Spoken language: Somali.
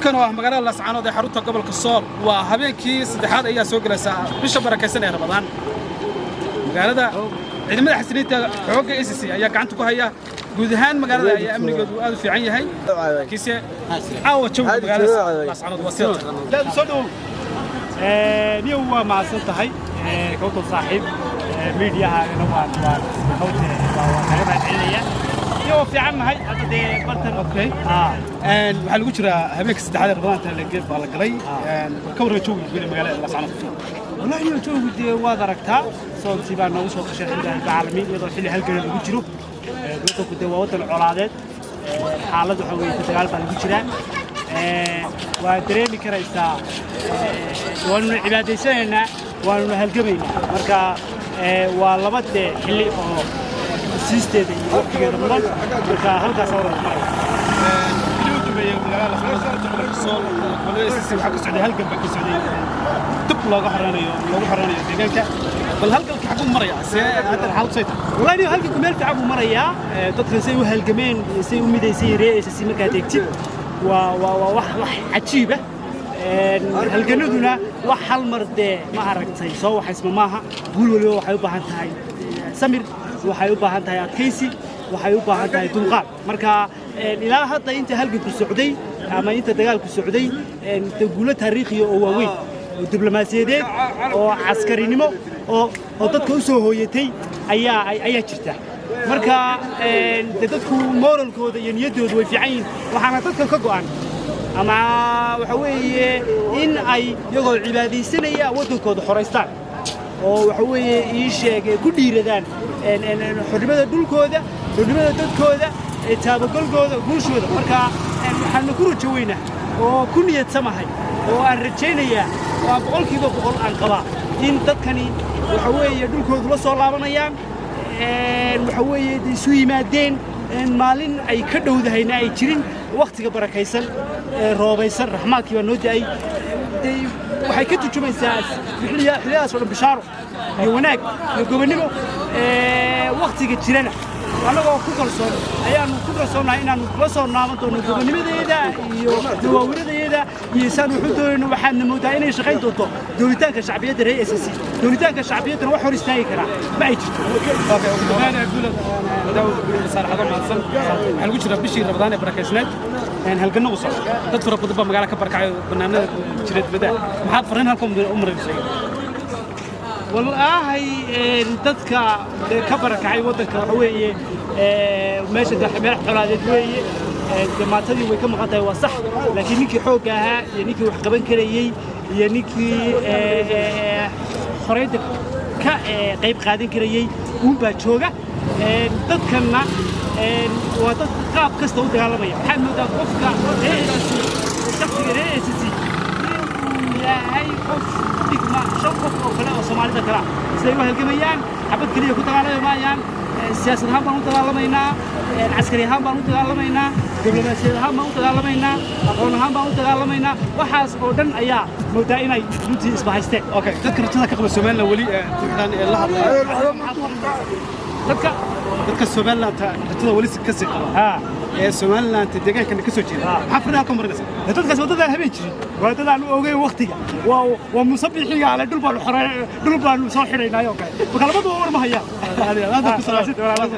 Halkan oo ah magaalada Laascaanood ee xarunta gobolka Sool, waa habeenkii saddexaad ayaa soo gelaysaa bisha barakaysan ee Ramadaan. Magaalada ciidamada xasiliinta xoogga SSC ayaa gacanta ku haya. Guud ahaan magaalada ayaa amnigeedu aad u fiican yahay, laakiinse caawa jawiga magaalada Laascaanood waa sida soo dhowow. Niyow, waa mahadsan tahay kawtan saaxiib. Miidiyahaagana waan kawte waa kaga mahadcelinaya. Iyo waa fiican nahay hadda dee bartan. Okay, waxaa lagu jiraa habeenka saddexaad ee Ramadaanta baa la galay. Ka warran jawiga guud ee magaalada Laascaanood. Wallahi niyow, joogu dee waad aragtaa, soontii baa noogu soo gashay, alxamdulillahi rabbil caalamiin, iyadoo xilli halgana lagu jiro. Waddanku dee waa waddan colaadeed, xaalad waxa weeye dagaal baa lagu jiraa. Waa dareemi karaysaa, waanuna cibaadaysanaynaa, waanuna halgamaynaa. Marka waa laba dee xilli oo siisteeda iyo waqtigeeda mudan. Marka halkaas wadan maraya. Bilihii u dambeeyey magaalada Laascaanood, xarunta gobolka Sool, gobolada SSC, waxaa ka socday halgan baa ka socday dib looga xoreynayo, loogu xoreynayo deegaanka. Bal halganka xaguu maraya? See hadda xaalad say tahay? Wallahi niyo, halganku meel fiican buu marayaa. Dadkan say u halgameen, say u midaysan yihiin SSC markaad eegtid, waa wax cajiib ah. Halganaduna wax hal mar dee ma aragtay soo waxaysma maaha. Guul waliba waxay u baahan tahay samir, waxay u baahan tahay adkaysi, waxay u baahan tahay dulqaad. Marka ilaa hadda inta halganku socday ama inta dagaalku socday, dee guulo taariikhiya oo waaweyn oo diblomaasiyadeed oo caskarinimo oo dadka u soo hooyatay ayaa jirta. Marka dee dadku moralkooda iyo niyaddooda way fiican yihiin, waxaana dadkan ka go'an ama waxa weeye in ay iyagoo cibaadaysanaya waddankooda xoraystaan oo waxa weeye ii sheeg ku dhiiradaan xornimada dhulkooda, xornimada dadkooda, taabagolkooda, guushooda. Marka waxaana ku rajo weynaa oo ku niyadsamahay oo aan rajaynayaa oo aan 100% aan qabaa in dadkani waxa weeye dhulkoodu la soo laabanayaan, waxa weeye isu yimaadeen, maalin ay ka dhowdahayna ay jirin wakhtiga barakaysan ee roobaysan. Raxmaadkii baa noo da'ay. Dee waxay ka turjumaysaa xilliyadaas oo dhan bishaaro iyo wanaag iyo gobonnimo. Wakhtiga jirana annagoo ku kalsoon ayaanu ku kalsoonnahay inaannu kula soo naaban doono gobonnimadeeda iyo dawaawiradeeda iyo saan wuxu doonayno. Waxaadna moodaa inay shaqayn doonto doonitaanka shacbiyadda reer SSC. Doonitaanka shacbiyaddana wax hor istaagi karaa ma ay jirto. Okay, ugu dambeyn, Guulad Daawud Saalaxado, mahadsan. Waxaa lagu jiraa bishii Ramadaan ee barakaysneed, halganno u socda. Dad fara badan baa magaala ka barkacay, bannaanada jira dibadda. Maxaad farriin halkan u marinaysaa? Wallaahi dadka dee ka barakacay waddanka, waxa weeye meesha dee meel xolaadeed weeye. Dee maatadii way ka maqan tahay, waa sax, laakiin ninkii xoogga ahaa iyo ninkii wax qaban karayey iyo ninkii xoreynta ka qayb qaadan karayey uunbaa jooga. Dadkanna waa dad qaab kasta u dagaalamaya. Waxaad moodaa qofka reer SSC, shakhsiga reer SSC, inuu yahay qof dhigma shan qof oo kale oo Soomaalida kale ah. Siday u halgamayaan, xabad keliya ku dagaalami maayaan. Siyaasad ahaan baan u dagaalamaynaa, caskari ahaan baan u dagaalamaynaa, diblomaasiyad ahaan baan u dagaalamaynaa, aqoon ahaan baan u dagaalamaynaa. Waxaas oo dhan ayaa moodaa inay runtii isbahaysteen. Okay, dadka rajada ka qaba Somaliland weli ku xidhan ee la hadlaya? Dadka? Dadka Somaliland rajada weli ka sii qaba ee Somaliland deegaankana ka soo jeeda, maxaa farriin halkan marinaysaa? Dadkaas waa dadaan habeen jirin, waa dadaan u ogeyn waqtiga, waa musabixiga ale dhul baanu xorey, dhul baanu soo xidhaynaa oo kale. Marka labaduba war ma hayaan. Aad ku salaam.